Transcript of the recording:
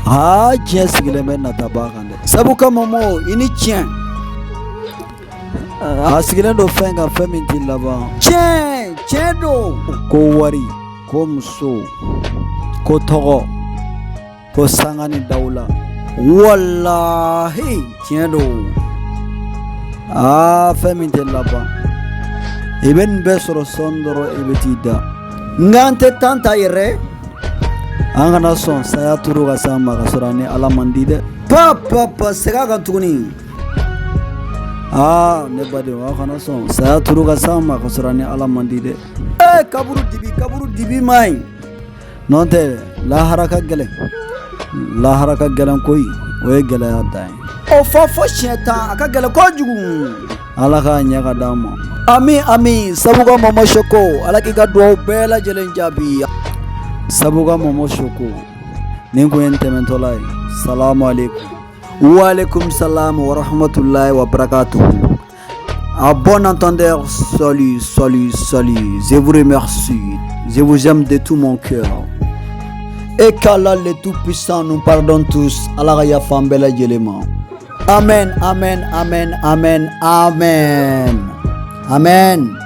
Aa, diɲɛ sigilen bɛ nataba kan dɛ. Sabu ka mɔmɔ i ni tiɲɛ, a sigilen don fɛn kan, fɛn min tɛ laban. Tiɲɛ, tiɲɛ don. Ko wari, ko muso, ko tɔgɔ, ko sanga ni dawula, walahi tiɲɛ don. Aa, fɛn min tɛ laban, i bɛ nin bɛɛ sɔrɔ sɔɔni dɔrɔn i bɛ t'i da. Nka an tɛ tan ta yɛrɛ, an kana sɔn saya turu ka s'an ma ka sɔrɔ an ni Ala man di dɛ. Pa pa pa, segin a kan tuguni. Aa, ne badenw, aw kana sɔn saya turu ka s'an ma ka sɔrɔ an ni Ala man di dɛ. Ee, kaburu dibi, kaburu dibi man ɲi. N'o tɛ, lahara ka gɛlɛn, lahara ka gɛlɛn koyi, o ye gɛlɛya dan ye. O fɔ fo siɲɛ 10, a ka gɛlɛn kojugu. Ala k'a ɲɛ ka d'an ma. Ami, ami. Sabuka Mɔmɔ Soko, Ala k'i ka dugawu bɛɛ lajɛlen jaabi. Sabuka Mɔmɔ Soko, nin kun ye n tɛmɛtɔla ye. Salamu aleykum. Waaleykum salam wa rahmatulahi wa barakatuhu. À bon entendeur, salut, salut, salut. Je vous remercie. Je vous aime de tout mon cœur. Et qu'Allah le Tout-Puissant nous pardonne tous. Ala ka yafa an bɛɛ lajɛlen ma. Amen, amen, amen, amen, amen. Amen.